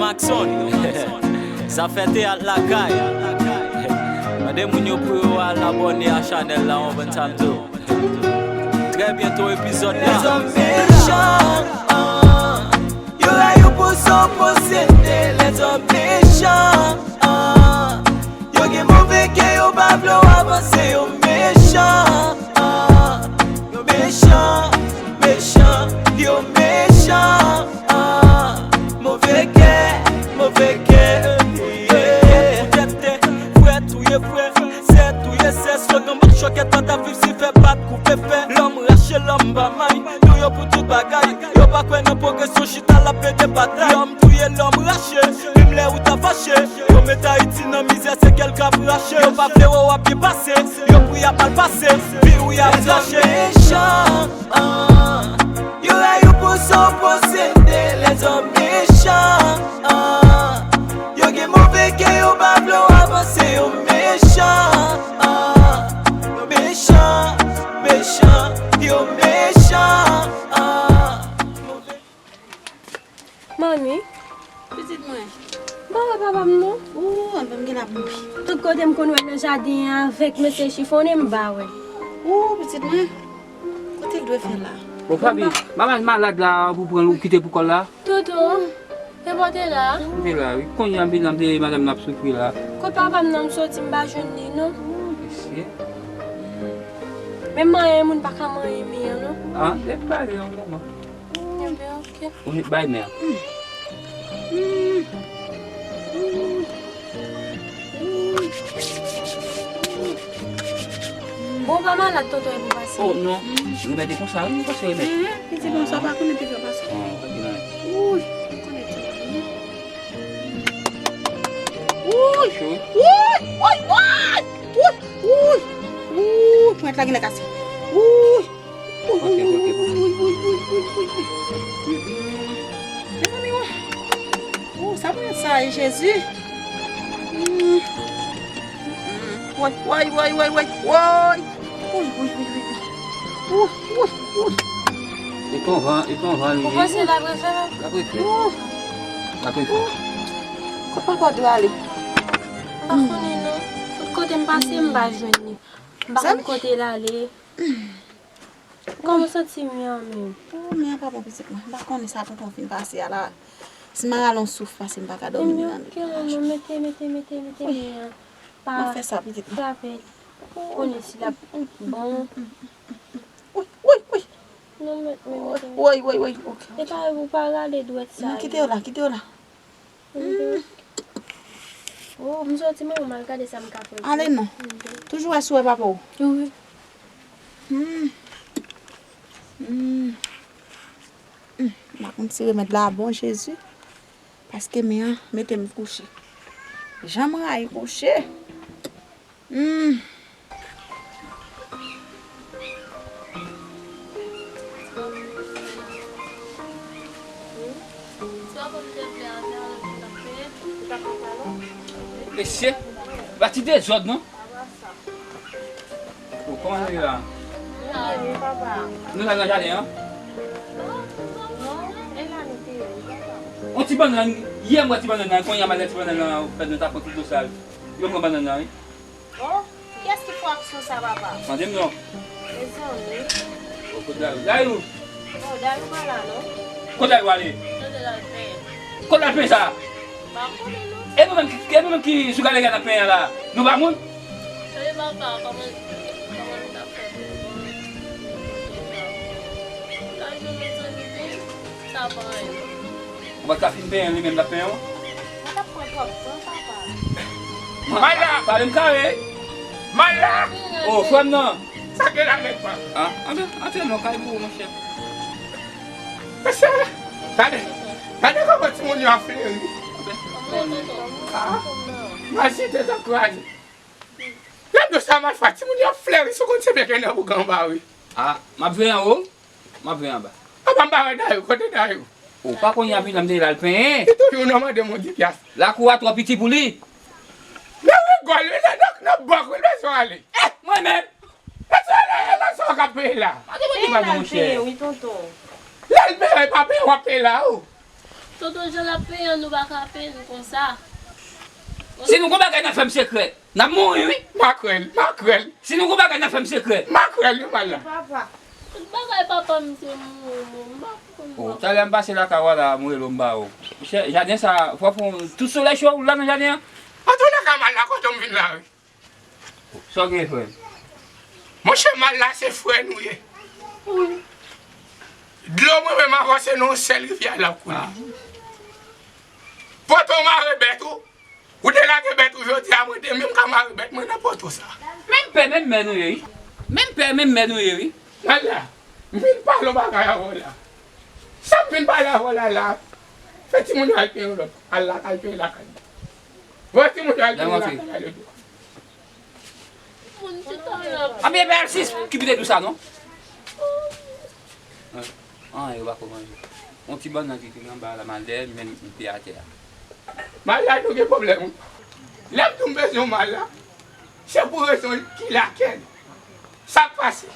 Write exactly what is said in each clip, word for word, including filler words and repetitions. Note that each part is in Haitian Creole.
Maxon, zafè teyat lakay. Mande moun yo pou yo al abòne a chanèl la, w konprann sa m di w. Trè byento epizòd la. Lèzòm mechan, ah. Yo rayi w pou sa w posede. Lèzòm mechan, ah. Yo gen move kè, yo pa vle w avanse, yo mechan, ah. Yo mechan, mechan, yo mechan, ah. Move kè, move kè, yeah. Frè touye frè, sè touye sè, slogan bak chòkèt, pata viv si fè bat koupe fè. Lòm rache, lòm pa may, nou yo pou tout bagay. Yo pa kwè nan pwogresyon, chita l ap plede batay. Lòm touye, lòm rache, menm lè ou ta fache. Yo met Ayiti nan mizè, se kè l k ap rache. Yo pa vle wè w ap byen pase, yo pou y ap mal pase. Vi w y ap rache. Mechan, ah. Yo rayi w pou sa w posede. Lèzòm mechan, ah. Yo gen move kè, yo pa vle w avanse, yo mechan, ah. Yo mechan, mechan, yo mechan, ah. Manmi. Pitit mwen. M pa wè papa m non. Ooh, anben m gen l ap mouri. Tout kote m konn wè l nan jaden an avèk mesye chifonnen, m pa wè. Ooh, pitit mwen. Kote l dwe fè la? Bon, Fabi, manman malad la, pou pran l, ou kite pou kò l la? Tonton, e pote la. Ou te la, wi. Kounye a, m vin la, m te madanm nan ap soufri la. Kot papa m nan, m soti, m pa jwenn li non. Mesye. Menm manyen moun pa ka manyen men an non. Ah, lè m pale yon moman. Enben, ok. Ou bay men an. Bon, pa malad, tonton, e pou pase. Oh, non. Remèd e konsa, wi, nou pase remèd. Pitit, bon, sa pa konnen pi fè pase. Ah, pa gen anyen. Wouy, konnen ti. Wouy, wouy, wouy, wouy, wouy, wouy, wouy, pwent la genlè kase. Wouy. Wouy, wouy, wouy, wouy, wouy, wouy, wouy, wouy. Mezanmi, wouy. Wouy, sa mwen sa ye, Jezi. Mm. Mm. Wouy, wouy, wouy, wouy, wouy. Wouy. Wouy, wouy, wouy, wouy. Wouy, wouy, wouy. E konvan, e konvan li ye. Ou panse l ap refè? L ap refè. Wouy. L ap refè. Wouy. Kot papa dwe ale? M pa konnen non. Tout kote m pase, m pa jwenn li. M pa konn kote l ale. Kòman w santi men an menm? Oh, men an pa bon, pitit mwen. M pa konnen sa tonton fin pase a la. Si m al al yon souf pase m pa ka dòmi nan li. Ebyen, ok, manman, mete, mete, mete, mete men an. Pa fè sa, pitit mwen. Frape l. Konnen si l ap bon. Wi, wi, wi. Non, mete, mete, mete. Wi, wi, wi, ok. E pa, ou pa rale dwèt sa. Non, kite yo la, kite yo la. Hmm. Oh, m soti, manman, m al gade sa m ka fè. Ale non. Toujou wè si w wè papa w. Wi. Hmm. Hmm. Hmm. M pa konn si remèd la bon, Jezi. Paske men an mete m kouche. Jan m rayi kouche. Hmm. Mesye, pa ti dezòd non. O, kòman nou ye la? Nou la nan jaden an? On ti bannann, yè m wè ti bannann nan, kounye a m al nan ti bannann nan, fè nou ta pran ti dlo sal. Yo pran bannann nan, wi. Oh, kiyès ki fè aksyon sa, papa? Mande m non. Mezanmi. Oh, kot Dayou? Dayou! Oh, Dayou pa la, non. Kot Dayou ale? Tande l al penyen. Kot l al penyen sa? M pa konnen, non. E nou menm ki, e nou menm ki sou galeri a n ap penyen la? Nou pa moun? Tande papa, kòman, kòman nou t ap fè pou nou konnen? Ou ka jwenn yon zanmi penyen, sa pa anyen. Ou pa t ka fin penyen li menm l ap penyen w? Sa t ap pran twòp tan, papa. Maya! Pale m kare! Maya! O, frè m nan! Sa gen la menm, pa? Ah, antre, antre non, kay pou ou, monchè. Mesye, gade, gade kòman timoun yo ap fleri. Ah, m ajite tankou aje. Gade sa m al fè, timoun yo ap fleri, si w konn se byen gen nan bouga anba, wi. Ah, m ap veye anwo. M ap veye anba. Apa m pa wè Dayou? Kote Dayou? Ou pa konn y ap vin la m te al penyen. Li toujou nan mande m yon di pyas. Lakou a twò piti pou li. Nan rigòl wi, nan, nan, nan bòk wi, l bezwen ale. Eh, mwen menm. Bezwen ale, e la sa w k ap peye la. Pa gen mwen ki pa gen monchè. Wi, tonton. Lè l peye, pa peye, w ap peye la, o. Tonton Jan l ap peye n, nou pa ka peye n konsa. Si nou gon bagay n ap fè m sekrè, n ap mouri wi. Makrèl, makrèl. Si nou gon bagay n ap fè m sekrè. Makrèl wi, Mala. Papa. Tout bagay papa m se mouri, m pa konn. Oh, talè m pase lakay w la, m rele w, m ba w. Chè, jaden sa, fò fon, tout solèy cho la nan jaden an. Antoulèka, Mala, kote m vin la wi. Sa w gen, frè m? Monchè, Mala, se frè nou ye. Wi. Dlo mwen menm avanse nan yon sèl rivyè la koule. Ah. Poto mare bèt ou. Ou te lage bèt ou jodi a, mwen demen m ka mare bèt mwen nan poto sa. Menm pè, menm mè nou ye, wi. Menm pè, menm mè nou ye, wi. Mala, m vin pale yon bagay avè w la. Sa m vin pale avè w la, la, fè timoun yo al peye yon lòt. Al la, al peye lakay. Voye timoun yo al peye lakay la, yo dwe. Moun chita la. Anben, e pa Alsis ki pite dou sa, non? An, yo pa ko manje. Yon ti bannann ki te anba la, m al dèyè l, men m pye atè a. Mala, nou gen pwoblèm, wi. Lè m di w m bezwen yon Mala, se pou rezon ki lakèl. Sa k pase?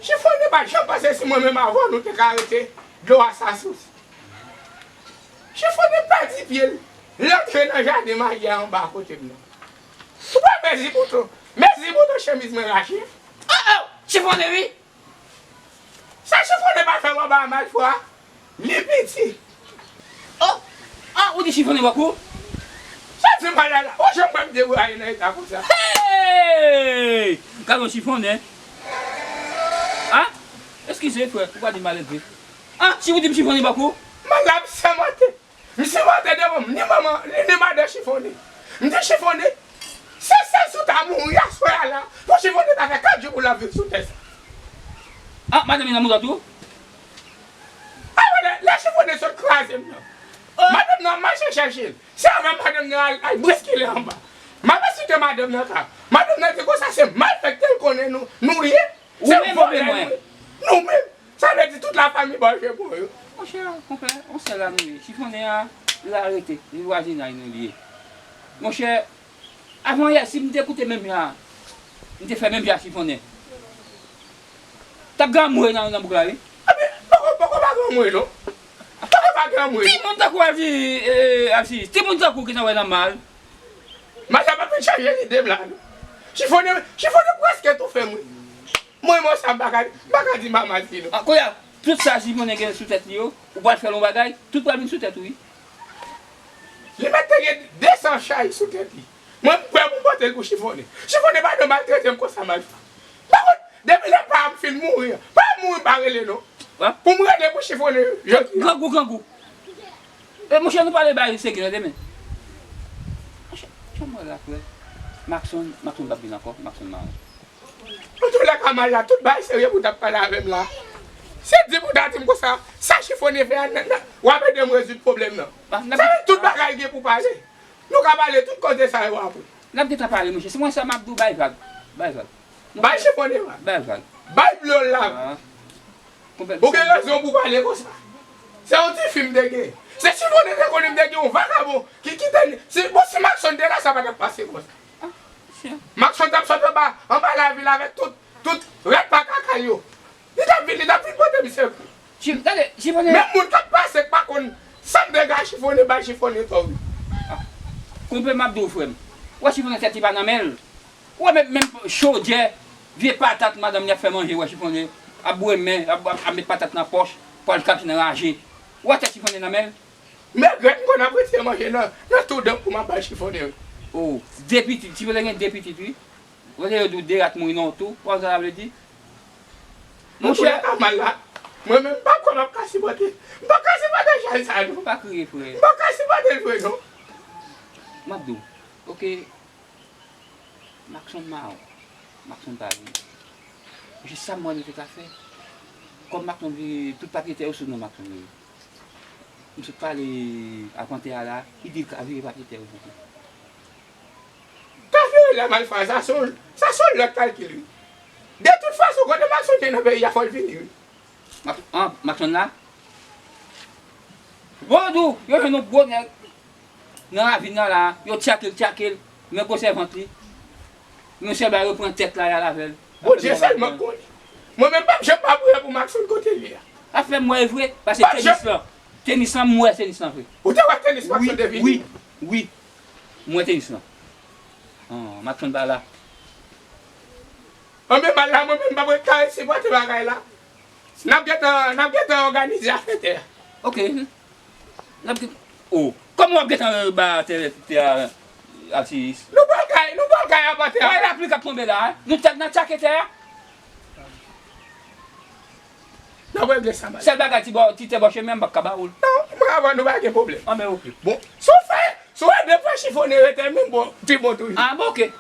Chifonnen pa janm panse si mwen menm avè w nou te ka rete dlo a sa sous. Chifonnen pèdi pye l, l antre nan jaden mayi a anba kote m nan. Ou pa mezi bouton, mezi bouton chemiz mwen rache. Oh, oh, Chifonnen wi. Sa Chifonnen pa fè m anba a, Malfwa? Li piti. Oh! Ah, ou di Chifonnen bòk ou? Sa di Mala la, ou janm wè m debraye nan eta konsa? Hey! Gad yon Chifonnen. Ah! Eskize, frè, ou pa di maledve. Ah, si ou di m Chifonnen bòk ou? Mala ap sèmante. M sèmante devan m, ni manman, ni, ni madan Chifonnen. M di Chifonnen, se sèl si w ta mouri aswè a la, pou Chifonnen ta fè kat jou pou l ap viv sou tè sa. Ah, madanm li nan moutò tou? Avan lè, lè Chifonnen sot kraze m nan. Oh. Madanm nan mache chèche l. Se avè madanm nan al, al briske l anba. M ap esplike madanm nan sa. Madanm nan di konsa se malfektè l konnen nou, nou ye. Ou menm, ou menm. Se vòlè nou ye. Nou menm. Sa vle di tout lafanmi ba w je bon yo. Monchè, konpè, yon sèl la nou ye. Chifonnen an, li la rete. Li vwazinay nou li ye. Monchè, avan yè, si m te koute menm jan an, m te fè menm jan a Chifonnen. T ap gen anmwe nan, nan bouk la, wi. Ebyen, poko, poko pa gen anmwe, non. Poko pa gen anmwe. Timoun tankou Alsis, eh, Alsis. Timoun tankou ki nan wè nan mal. Madanm ap vin chanje lide m la, non. Chifonnen, Chifonnen prèske toufe m, wi. Mwen, mwen sa m pa ka, m pa ka di manman di non. Ah, kounye a, tout sa Chifonnen gen sou tèt li yo, ou pral fè l yon bagay, tout pral vin sou tèt ou, wi. Li mèt te gen de san chay sou tèt li. Mwen, m prè pou m pote l pou Chifonnen. Chifonnen pa dwe maltrete m konsa, Malfa. Pa kont, depi lè pa m fin mouri an, pa m mouri m pa rele non. Pou m rele pou Chifonnen jodi a. Grangou, grangou. E, monchè, nou pale bay Segi nan demen. Monchè, kòman la, frè? Maxon, Maxon p ap vin ankò, Maxon mawon. Antoulèka, Mala, tout bagay serye pou w t ap pale avè m la. Se di pou w ta di m konsa, sa Chifonnen fè a, nan, nan, w ap ede m rezoud pwoblèm nan. Sa vle di tout bagay gen pou pale. Nou ka pale tout koze sa yo apre. N ap gentan pale, monchè. Se mwen sa m ap di w, bay vag. Bay vag. Bay Chifonnen vag. Bay vag. Bay dlo l la. Ah. Ou gen rezon pou w pale konsa. Se yon ti fi m te gen. Se Chifonnen te konnen m te gen yon vagabon ki kite n. Si, bon, si Maxon te la, sa pa t ap pase konsa. Ah, monchè. Maxon t ap sot anba, anba lavil avèk tout, tout rèd pa kaka yo. Li t ap vin, li t ap vin pote m sekou. Chif-, gade, Chifonnen. Menm moun k ap pase k pa konn sa m te gen a Chifonnen, bay Chifonnen tò, wi. Ah. Konpè, m ap di w, frè m. Ou wè Chifonnen tèt li pa nan men l. Ou wè menm, menm chodyè, vye patat madanm li ap fè manje, ou wè Chifonnen ap boure men, ap, ap, ap met patat nan pòch, pral kache nan raje. Ou wè tèt Chifonnen nan men l. Men grèt m konn ap retire manje nan, nan tou dan pou m ap bay Chifonnen, wi. Oh, de pitit, Chifonnen gen de pitit, wi. Ou wè yo di w de rat mouri nan yon tou, ou wè sa sa vle di? Monchè, Mala, mwen menm m pa kwè m ap ka sipòte. M pa ka sipòte chay sa non. Pa kriye, frè. M pa ka sipòte l vre non. M ap di w, oke, Maxon mawon. Maxon pa vini. Jis sa m wè nou te ka fè. Kòm Maxon vini, tout papye tè yo sou non Maxon yo. M sot pale a pantè a la, li di l ka vire papye tè yo pou ou. Ka vire la, Malfa, sa se yon, sa se yon lòt kalkil, wi. De tout fason, kote Maxon te nan peyi a, fò l vini, wi. Mak-, an, Maxon la? Bon, di w, yo jwenn yon gwo nèg nan ravin nan la, yo tyake l, tyake l, men gwosè vant li. Yon sèl bagay, yo pran tèt la, y al avè l. Bondye sèlman konnen. Mwen menm, m p ap janm pa priyè pou Maxon kote l ye a. Afè m wè e vre, paske tenis lan, tenis lan, m wè tenis lan vre. Ou te wè tenis Maxon te vini? Wi, wi, wi. M wè tenis lan. An, Maxon pa la. Anben, mal la, mwen menm, m p ap ret kare sipòte bagay la. N ap gentan, n ap gentan òganize afè tè a. Ok. N ap gen-, oh, kòman w ap gentan, euh, ba tè, tè a, Alsiris? Nou pral kay, nou pral kay apa tè a. Wè lapli k ap tonbe la, hein? Nou tèt nan tchake tè a. N ap regle sa, mal. Sèl bagay, ti bò, ti tè bòche, men m p ap ka ba ou l. Non, mwen avè nou pa gen pwoblèm. Anben, ok. Bon, si w fè, si w ede fè chifonnen rete, men bon, pi bon toujou. Ah, bon, ok.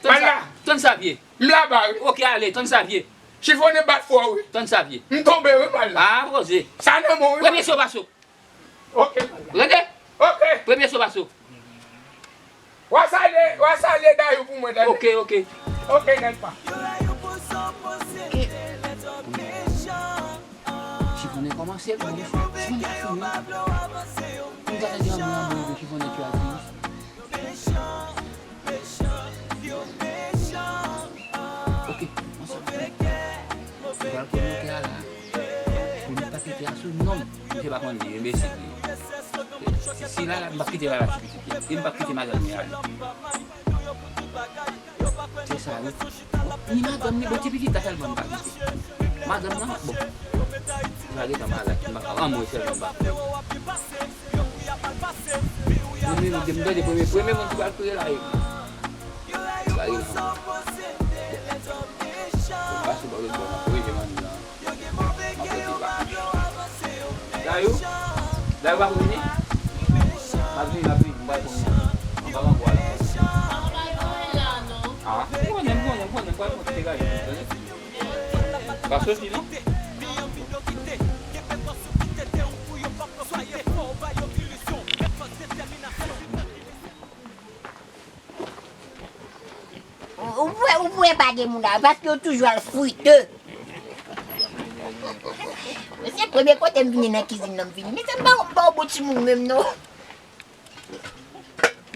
Tann sa, tann sa vye. M laba wi. Ok, ale, tann sa vye. Chifonnen bat fò wi. Tann sa vye. M tonbe wi, mal la. Ah, poze. Sa nan men w wi. Premye so pa so. Ok, mal la. Rete. Ok. Premye so pa so. W a salye, w a salye Dayou pou mwen, tande? Ok, ok. Ok, nèg pa. Ok. Chifonnen kòmanse, bon, chifonnen pa fini. M gade di anmwe anmwe chifonnen tchwe Alsiris. Ok, ansanm. Ou pral pran motè a la. Pou nou pa pete a sou non. Misye pa konn li, enbesil li. Si, si la, la, m p ap kite la, la, ti pitit li. E m p ap kite madanm li ale. Se sa, wi. Ni madanm li, bon, ti pitit la sèlman m pa kite. Madanm nan, bon. Sa gentan malad, m pa ka, anmwe sèlman m pa ka. Premye moun, m tande premye, premye moun ki pral kriye la, e. Sa gen anmwe. Bon. Bon, pase bò lòt bò, m ap korije manmi an. M ap pote pa. Dayou? Dayou pa vini? M ap vini, m ap vini, m pral pran yon, yon balango a la. Ah, m konnen, m konnen, m konnen, m pral pran ti degaje pou ou, tande? Pa soti, non? Ou, ou wè, ou wè pa gen moun la, paske yo toujou al frite. Se premye kote m vini nan kizin nan, m vini. Men se m pa, m pa yon bon timoun menm, non.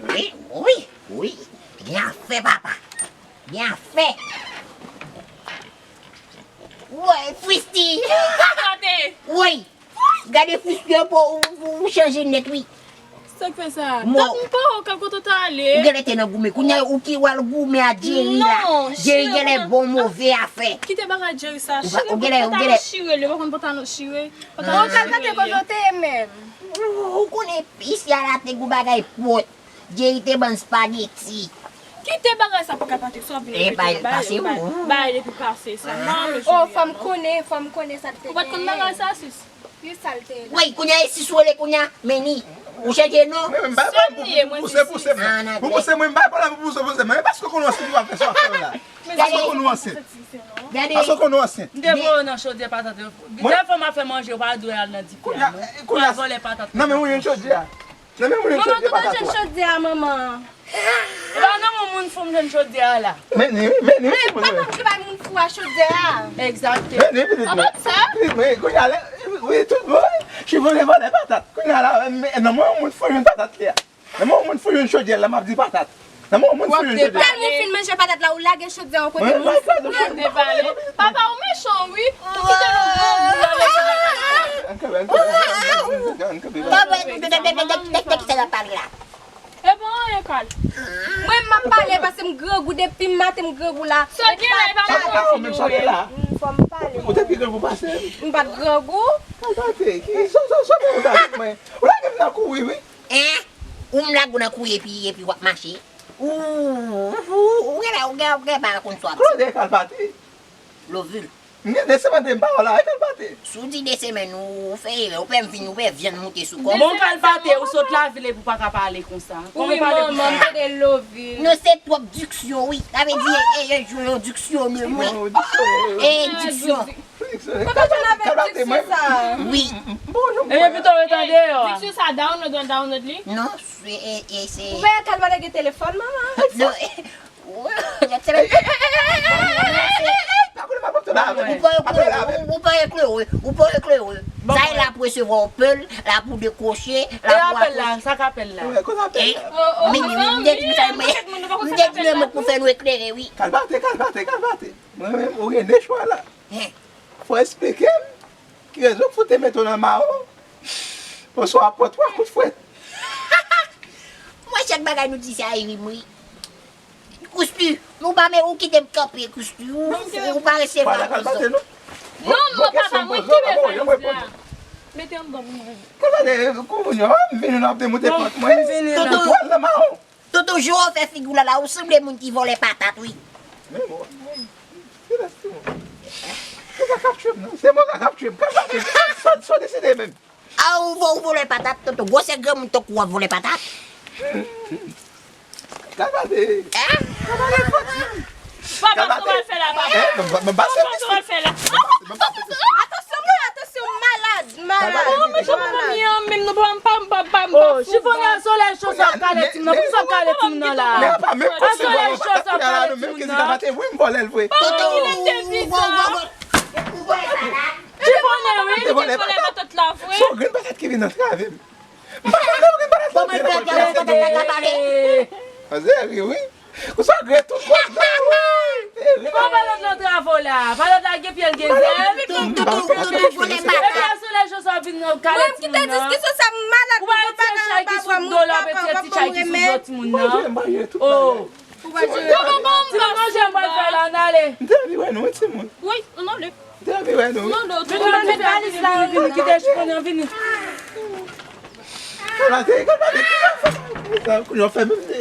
Wi, wi, wi. Gen afè, papa. Gen afè. Woy, Fristi. Gade. Woy. Gade Fristi, ou, ou, ou chanje nèt, wi. Sa k fè sa? Mò. Tank m pa wè w, kal kote w t ale? Ou genlè te nan goumen. Kounye a, ou ki w al goumen a Jerry la. Non, Jerry genlè bon move afè. Kite bagay Jerry sa. Ou pa, chire, ou genlè, ou pantalon genlè chire, li pa konn pantalon chire. Pantalon chire. Kal kote w te ye menm? Ou, ou konnen isi a la te gon bagay pwòt. Jerry te ban n spageti. Kite bagay sa pou Kalpate, sa w ap vin repete. Bay, bay, bay, bay depi pase sa. Non, mesye. Oh, fò m konnen, fò m konnen sa k te gen. Ou pa t konn bagay sa, sis? Wi, sa l te ye la. Woy, kounye a, sis ou rele kounye a, men ni. Ou chanje non? Mwen menm, bay pwoblèm pou pouse, pouse, pouse mwen. Pou pouse mwen, bay pwoblèm pou pouse, pouse mwen. E paske w konnen w se ki w ap fè sa w ap fè la. Paske w konnen w ansent. Gade. Paske w konnen w ansent. M te voye w nan chodyè patat yo. Dèfwa m ap fè manje, w pa dwe al nan dife a, non. Kounye a, kounye a, w al vòlè patat. Nan men w youn chodyè a. Nan men w youn chodyè patat la. Manman, kote w jwenn chodyè a, manman? E pa nan men w moun fou m jwenn chodyè a la. Men ni, men ni. Men pa nan ki bay moun fou a chodyè a. Egzakteman. Men ni, pitit mwen. Apa sa? Pitit mwen, kounye a la, wi, tout bon. Chifonnen vòlè patat. Kounye a la, men, nan men w moun fou jwenn patat li a. Nan men w moun fou jwenn chodyè la, m ap di patat. Nan men w moun fou jwenn chodyè. Tèlman w fin manje patat la, ou lage chodyè a yon kote, moun fou. Mwen, mwen, mwen, mwen, mwen. Papa, ou mechan, wi. Ou kite nou grangou nan leve bagay la. Ann kanpe, ann kanpe, ann kanpe, ann kanpe. Papa, de, de, de, de, de, de, de ki sa y ap pale la? E pa anyen, Kal. Mwen, m ap pale paske m grangou depi maten, m grangou la. Sa w gen la, e pa mwen. Sa w gen la? Fò m pale. Ou te pi grangou pase m. M pa t grangou. Kalpate, ki, sa, sa, sa w gen avèk mwen? Ou lage m nan kouri, wi. Hein? Ou m lage w nan kouri epi, epi w ap mache? Ou, ou, ou genlè, ou gen, ou gen pa konn sa w ap di. Kote w te ye, Kalpate? Lovil. M gen de semèn de m pa wè w la, e Kalpate? Si w di de semèn, ou, ou fè erè, ou pè m vin, ou pè vyann moute sou kò m. Bon, Kalpate, ou sot lavil epi w pa ka pale konsa. Kòman w pale konsa? Wi, manman, m tande Lovil. Non, se twòp diksyon, wi. Sa vle di, e, e, jwe yon diksyon de mo. E, diksyon. Kote w jwenn avèk diksyon sa? Wi. Ebyen pito w ret andeyò a. Diksyon sa download, w download li? Non, se, e, e, se. Ou wè Kalpate gen telefòn, manman? Non, e, ou pa eklere, ou, ou pa eklere, ou pa eklere. Sa e la pou resevwa apèl, la pou dekwoche, la pou apèl la, sa k apèl la? Wi, kote apèl la? Mini, mini, m te di sa, mwen, m te di mwen pou fè nou eklere, wi. Kalpate, Kalpate, Kalpate. Mwen menm, ou gen de chwa la. Fò esplike m. Ki rezon k fout te mete w nan mawon? Oswa pran twa kout fwèt? Mwen, chak bagay nou di se a ri m ri. Kousti, nou pa men ou kite m kanpe, Kousti. Ou, ou pa resevwa prizon. Non, non, papa, mwen ki mezanmi la. Mete anndan pou mwen. Kalpate, kounye a, m vini la, ap demonte pant mwen. Tonton, pral nan mawon. Tonton Joe fè figi w la la, ou sanble moun ki vòlè patat, wi. Men bon, kilès timoun? Se pa k ap tchwe m nan. Se mwen k ap tchwe m. Kalpate, sa, sa w deside menm? A, ou vo-, ou vòlè patat, tonton. Gwosè granmoun tankou w ap vòlè patat. Kalpate. Hein? Kalpate, fò di. Papa, sa w al fè la, papa? Hein? Mwen, mwen, mwen, papa, sa w al fè la? Atansyon, mwen, atansyon, malad, malad. Non, men jan mwen menm, menm, non, pa, pa, pa, pa, pa. Oh, chifonnen, solèy cho sa ap kale timoun nan. Poukisa w ap kale timoun nan la? Men apa, men kòm se vòlè patat, kounya la nou menm ki di Kalpate, wi, m vòlè l vre. Papa, kilè te di sa? Ou vòlè patat? Ou vòlè patat? Chifonnen, wi. Te vòlè patat la vre. Se yon grenn patat ki vin antrave m. M pa konn lè yon grenn patat antre nan kòl Kalpate. Anze ri, wi. Ou sa gre tout kòl la, wi. Bon, pa lòt la antrave w la. Pa lòt la gen pye l gen zèl. Tonton, tonton, tonton, vòlè patat. Epi a solèy cho sa vin nan kale timoun nan. Mwen ki te diskisyon sa malad. Ou pa retire chay ki sou do l, w ap retire ti chay ki sou do timoun nan. Oh. Ou pa jere. Ti manje m pral fè la, n ale. M te anvi wè nou, wi, timoun. Wi, nou ale. M te anvi wè nou, wi. Nou ale, ou tou. Vini, vini, vini, kite chifonnen an vini. Kalpate, Kalpate, kounya w fè, kounya w fè menm de.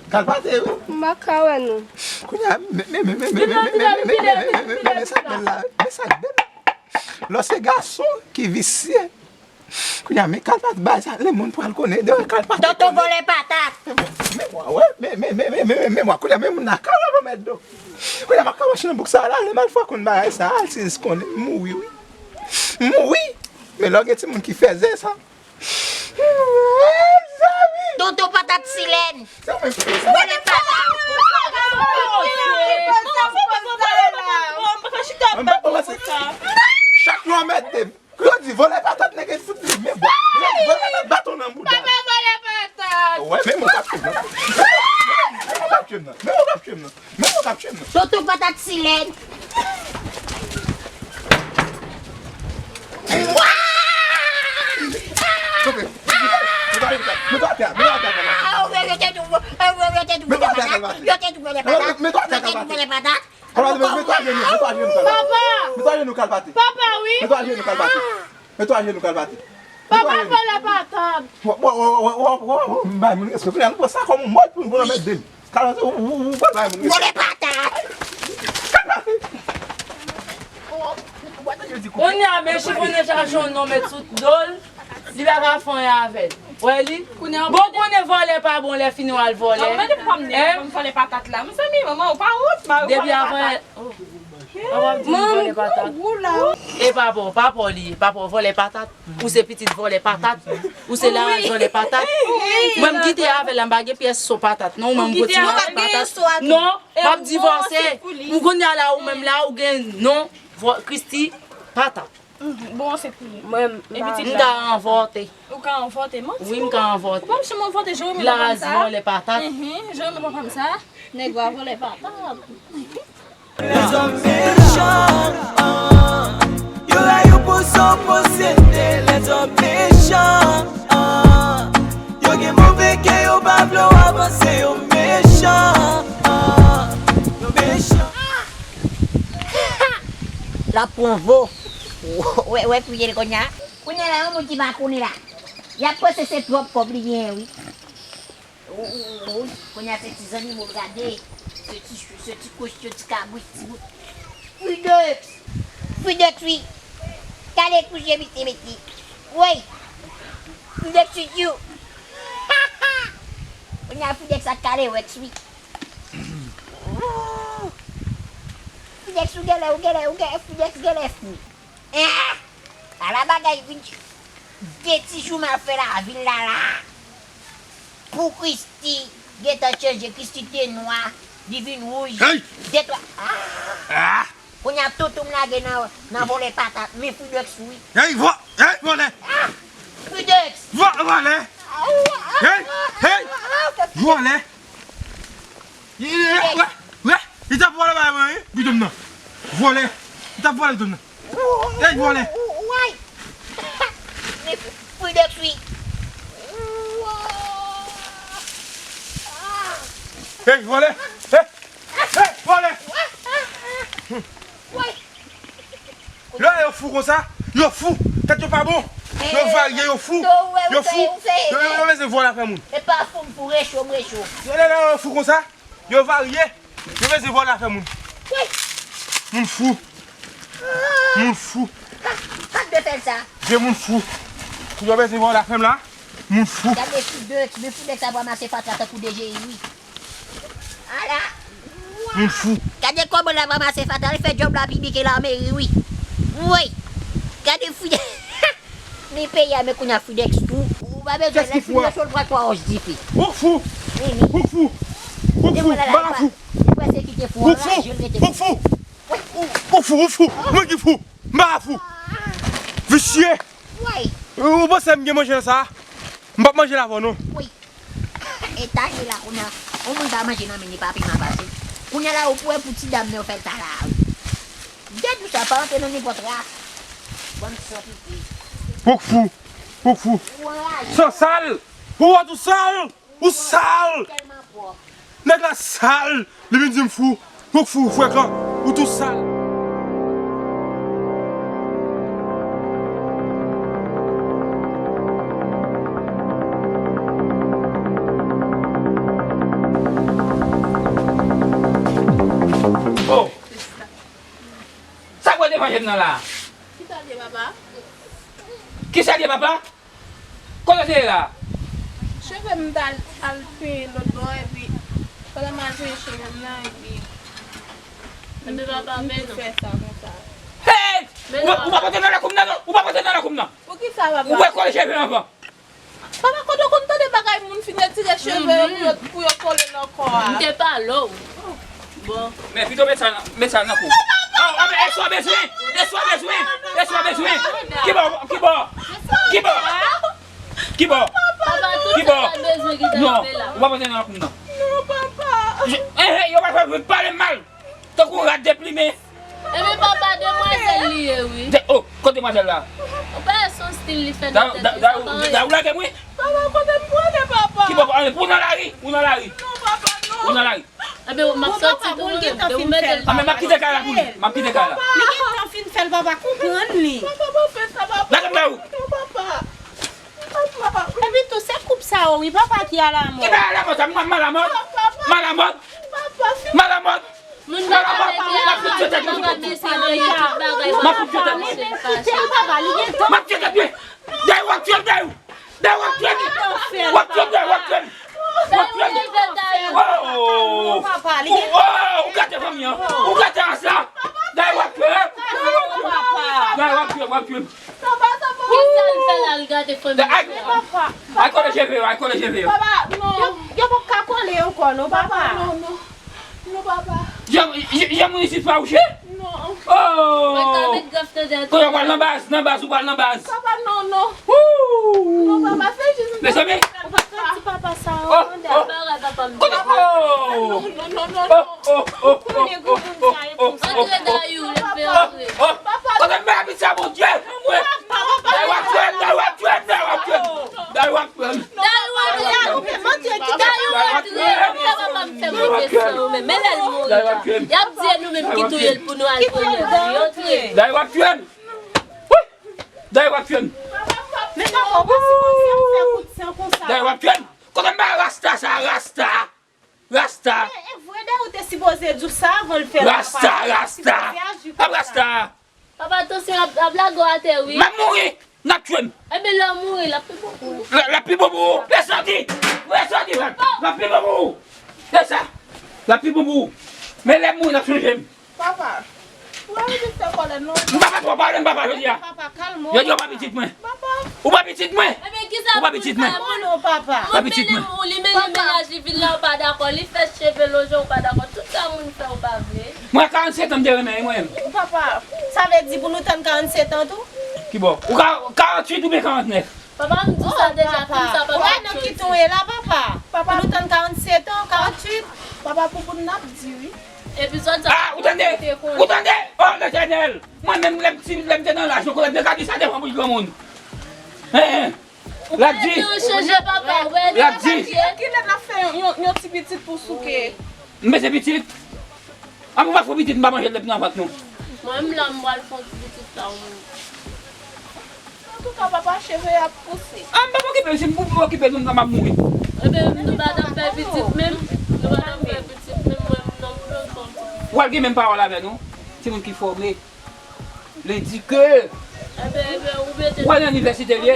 Kalpate, wi. M pa ka wè nou. Kounya, men, men, men, men, men, men, men, men, men, men, men, men sa k bèl la, men sa k bèl la. Lò se gason ki visye. Kounya, men Kalpate bay sa, lemonn pral konnen de Kalpate. Tonton vòlè patat. Men mwa, wè, men, men, men, men, men, men mwa, kounya, men moun nan ka wè mèt do. Kounya, m ap ka mache nan bouk sa la, lè malfwa konn bagay sa, al si konnen, m mouri, wi. M mouri. Men lè w gen timoun ki fè zen sa. Mezanmi. Tonton patat silèn. Vòlè patat. Chak jou anmède m. Kou yo di vòlè patat, nèg yo fout li men bwa. Yo di vòlè patat, baton nan bouda. Papa, vòlè patat. Wè, men mwen k ap tchwe m nan. Men mwen k ap tchwe m nan. Men mwen k ap tchwe m nan. Men mwen k ap tchwe m nan. Toto patat silèn. Kanpe. Mete atè, mete atè, mete atè, mete atè. Ah, yo te tou, yo te tou vòlè patat. Yo te tou vòlè patat. Mete atè, Kalpate. Kalpate, mete ajenou, mete ajenou, Kalpate. Papa! Mete ajenou, Kalpate. Papa, wi. Mete ajenou, Kalpate. Mete ajenou, Kalpate. Papa, vòlè patat. Wa, wa, wa, m bay moun respè. Kounya, nou pran sa kòm yon mòd pou nou anmède m. Kalpate, ou, ou, ou pral bay moun respè. Vòlè patat. Kalpate. Kounye a, men chifonnen chache yon nonm met sou do l. Li pa ka fè anyen avè l. Wè li? Bon, konnen vòlè pa bon lè fini w al vòlè. Mwen te pwomne, mwen vòlè patat la. Mezanmi, manman, ou pa wont, mari w vòlè patat. Depi avan, oh. Papa di li vòlè patat. E papa w, papa w li ye, papa w vòlè patat. Ou se pitit vòlè patat. Ou se laraz vòlè patat. Mwen m kite avè l la, m pa gen pyès so patat. Non, ou menm kontinye avè patat. Non, m ap divòse. M konnen la, ou menm la, ou gen non, vò-, Christy, patat. Mhm. Bon, se pou li. Mwen, m ta anvòte. Ou ka anvòte, manti. Wi, m ka anvòte. Ou pa m chanm anvòte, Jerome pa konn sa. Laraz vòlè patat. Mhm, Jerome pa konn sa. Nèg la vòlè patat. Lèzòm mechan, ah. Yo rayi w pou sa w posede. Lèzòm mechan, ah. Yo gen move kè, yo pa vle w avanse, yo mechan, ah. Yo mechan. L ap pran vo. Wè, wè, touye l kounye a. Kounye a la, yon moun ki pa konnen la. Y ap panse se pwòp kòb li genyen, wi. Ou, ou, ou, ou, kounye a se ti zannimo l gade. Se ti, se ti kochon, ti kabrit, ti bout. Fridex! Fridex, wi. Gade kouche mete, mete. Woy! Fridex, wi, yo. Kounye a Fridex ak kale Rex, wi. Fidex ou genlè, ou genlè, ou genlè, Fidex genlè fou. Eh! Ala bagay vin. De ti jou m al fè lavil la la. Pou Christy gentan chanje, Christy te nwa, li vin wouj. Hey! De twa. Ah! Ah! Kounye a toutou m lage nan, nan vòlè patat, men Fidex wi. Hey, vò-, hey, vòlè! Ah! Fidex! Vò-, vòlè! Ah, ah, ah, ah, ah, ah, Fidex! Vòlè! Li, li, li, wè, wè, li t ap vòlè bagay mwen, wi, bidon m nan. Vòlè. Li t ap vòlè bidon m nan. Ey, vòlè. Freedex wi. Hey, vòlè! Hey! Hey, vòlè! Lè yo fou konsa, yo fou. Tèt yo pa bon. Yo varye, yo fou. Yo fou. Yo, yo, yo bezwen vòlè afè moun. E pa fou m fou, recho m recho. Yo, lè, lè yo fou konsa, yo varye. Yo bezwen vòlè afè moun. Wi. Moun fou. Moun fou. Kat de fè sa. De moun fou. Pou yo bezwen vòlè afè m la. Moun fou. Gade Freedex, men Freedex ap ranmase fatra tankou D J I wi. Ala. Moun fou. Gade kòman l ap ranmase fatra, li fè djòb la pi byen ke lanmeri wi. Wi. Gade Freedex. Men peyi a, men kounye a Freedex tou. Ou pa bezwen lè Freedex ou pran twa wòch dife. Ou fou. Ou fou. Ou fou. Ou fou. Ou fou. Ou fou. Ou fou. Ou fou. Mwen ki fou. M pa fou. Visye. Ou panse m gen manje nan sa? M p ap manje l avè w non. Etaje la kounye a. Yon moun ka manje nan men li pa piman pase. Kounye a la ou pou wè pou ti dam nan yo fè l ta la wi. Gad ou sa pa antre nan nenpòt ras. Bann san piti. Ou k fou. Ou k fou. San sal. Ou wè tou sal. Ou sal. Nèg la sal. Li vin di m fou. Ou k fou, frekan. Ou tou sal. Oh! Sa k wè devan je m nan la? Kisa l ye, papa? Kisa l ye, papa? Kote w te ye la? Cheve m t al, al penyen lòt bò, epi pandan m al penyen cheve m nan, epi m, m, m fè sa konsa. Hey! Ou pa, ou pa pote nan lakou m nan, non! Ou pa pote nan lakou m nan! Poukisa, papa? Ou pa kole cheve m anvan! Papa, kote w konn tande bagay moun fin retire cheve yo pou yo, pou yo kole nan kò a? M te pale w. Bon. Men pito met sa, met sa nan kou. Oh, oh, men eswa bezwen, eswa bezwen, eswa bezwen. Kibò, kibò, kibò, kibò, kibò. Papa, tout sa bezwen ki ta rive la. Non, ou pa pote nan lakou m nan. Non, papa. Eh, eh, yo pa fè pale mal. Tankou rat deplimen. Ebyen papa, demwazèl li ye wi. De, oh, kote demwazèl la? Ou pa wè se yon stil li fè nan tèt li, sa pa anyen. Da, da, da, ou lage m wi. Papa, kote m prale, papa? Kibò, ou nan lari, ou nan lari. Non, papa, non. Ou nan lari. Ebyen, m ap sòti tou mwen menm, de ou mete l. Ah, men m ap kite kay la pou li. M ap kite kay la. Li gentan fin fè l, papa, konprann li. Papa, pa fè sa, papa. Lage m la ou. Non, papa. Papa. Epi tou, se koup sa yo, wi, papa ki alamòd. Ki bay alamòd sa? M alamòd? Papa. M alamòd? Papa, se... M alamòd? Moun pa ka rete a, m ap fout tèt mwen. M ap fout tèt mwen. M ap fout tèt mwen. Papa, li gentan. M ap fout tèt mwen. Dayou w ap tye m, Dayou. Dayou w ap tye m. W ap tye m, Dayou, w ap tye m. W ap tye m. Oh, oh, oh, ou gate fanmi an. Ou gate ras la. Dayou w ap tye m. Dayou w ap tye m, w ap tye m. Kisa l fè la, l gate fanmi an? Ay, ay, kole cheve yo, ay, kole cheve yo. Papa, non. Yo, yo p ap ka kole ankò, non, papa. Papa, non, non. Non, papa. Jan, jan, jan moun isit pa wouche? Non. Oh! Mwen ka met graf nan dèyè. Kounye a w pral nan baz, nan baz, ou pral nan baz. Papa, non, non. Wouw! Non, papa, se jis... Mezanmi! Ou pa santi papa sa yo, oh, oh. Bagay papa m. Kote, oh! Non, non, non, non. Oh, oh, oh, oh, oh, oh, oh, oh, oh. Antre, Dayou, leve, antre. Oh, oh. Kote m bay abit sa, Bondye? Dayou ap tye m, Dayou ap tye m, Dayou ap tye m. Dayou ap tye m. Dayou ap tye m. Dayou ap tye m. Fè papa m fè move san yo menm. Men lè l mouri la. Y ap di e nou menm ki touye l pou nou al pran lèv li. Antre. Dayou ap tye m. Wi. Dayou ap tye m. Men papa, ou pa sipoze ap fè kout san konsa. Dayou ap tye m. Kote m bay rasta sa, rasta? Rasta. E, e vre, Dayou te sipoze di w sa avan l fè l, papa. Rasta, rasta. Ap rasta. Papa, tansyon ap, ap lage w atè, wi. M ap mouri. N ap tye m. Ebyen, lè w mouri, l ap pi bon pou ou. L, l ap pi bon pou ou. Desann di. Desann di, frè m. L ap pi bon pou ou. Se sa. L ap pi bon pou ou. Men lè m mouri, n ap sonje m. Papa, ou arete fè kòlè non. M pa ka twò pale, m papa, jodi a. Papa, kalme w. Jodi a, ou pa pitit mwen. Papa. Ou pa pitit mwen. Ebyen, kisa pou l fè? Ou pa pitit mwen. Ou pa pitit mwen. Li mennen, li mennen, li mennen, li vin la, ou pa dakò. Li fè cheve lonje, ou pa dakò. Tout sa moun fè, ou pa vle. Mwen, karannsenk an, m te renmen, mwen menm. Papa, sa vle di pou nou tann karannsentan tou? Kibò? Ou ka, karanntuit oubyen karantnèf? Papa, m di sa deja, fim sa, papa. Wè nan kit ou ye la, papa. Papa. Pou nou tann karannsetan, karanntuit. Papa, pou bout n ap di, wi. Epizòd sa. Ah, ou tande? Ou tande? Oh, Letènèl! Mwen menm, lè m ti, lè m te nan laj yo, kote m te ka di sa devan bouch granmoun. Hein, hein. L ap di. Ou chanje papa, wè, l ap di. Kilè n ap fè yon, yon, yon ti pitit pou souke? M bezwen pitit. An pou pa fè pitit, m pa manje lèp nan vant nou. Mwen menm la m pral fè yon ti pitit sa ou menm. Antouka papa, cheve ap pouse. An m pa okipe, si m pou okipe nou, m ap mouri. Ebyen nou pa t ap fè pitit menm, nou pa t ap fè pitit menm, mwen menm non m pral fè yon ti pitit. W al gen menm pawòl avè nou, timoun ki fòme. Li di ke ou al nan inivèsite li ye.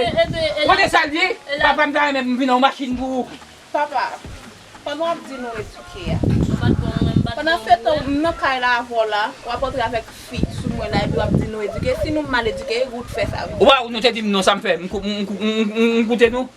Kote sa l ye? Papa m ta renmen m vin yon machin pou ou. Papa, pandan w ap di nou edike a, pandan se tan m nan kay la avè w la, w ap antre avèk fi sou mwen la epi w ap di nou edike. Si nou mal edike, ou t fè sa vre. Ou pa wè nou te di m non sa m fè, m koute nou?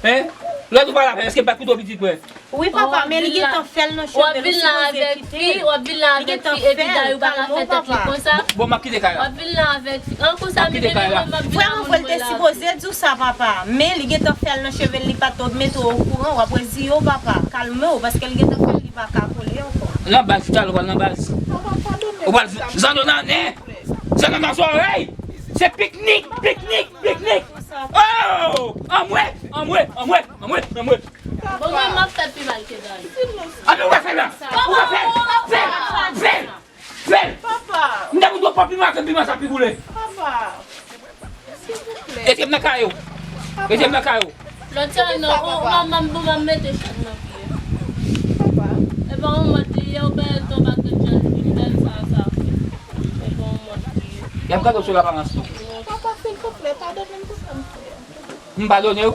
Hein? Lòt ou pa la fè, èske m pa t koute w pitit mwen? Wi papa, men li gentan fè l nan cheve l, ou sipoze kite l. W ap vin la avèk fi, w ap vin la avèk fi, epi dayou pa ka fè tèt li konsa. Bon, m ap kite kay la. W ap vin la avèk fi. An konsa, men depi mwen m ap vin la, mwen mwen la. Frè mwen, li te sipoze di w sa papa, men li gentan fè l nan cheve l, li pa t mete w okouran, w ap reziye w papa, kalme w, paske li gentan fè l, li pa ka kole ankò. Nan baz, talè w pral nan baz. Ou pral zanno nan nen, zanno nan zòrèy. Se piknik, piknik, piknik. Oh! Anmwe, anmwe, anmwe, anmwe, anmwe. Bon, mwen m ap fè pi mal ke Dani. Anmwe, ou pa fè la. Ou pa fè. Fè. Fè. Fè. Papa. M ta pou dwe pran piman, fè piman sa pi boule. Papa. Silvouplè. Rete m nan kay ou. Rete m nan kay ou. Lòt sa non, ou manman m pou m mete chan nan pye. Papa. E pa yon mòd li ye, ou pa yon bagay jan li vin bèl sa sa. E pa yon mòd li ye. Y ap gade w sou laparans nou. Papa, silvouplè, padone m pou sa m fè. M padone w.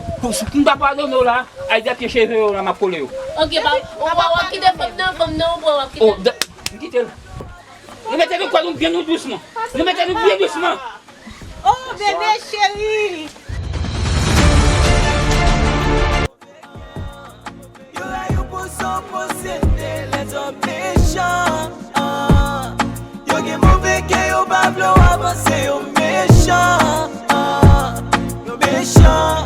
M pa padone w la. Ay dat ke cheve yo la m ap kole yo. Ok, pa, ou pa w ap kite fanm nan, fanm nan ou pran w ap kite. Oh, m kite l. Nou mete nou kò nou byen nou dousman. Nou mete nou byen dousman. Oh, bebe cheri. Yo la yo poze w posede lèzòm mechan. Yo gen move kè, yo pa vle w avanse, yo mechan. Yo mechan,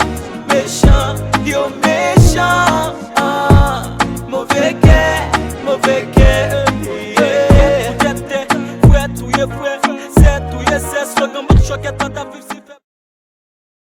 mechan, yo mechan. Move kè, move kè.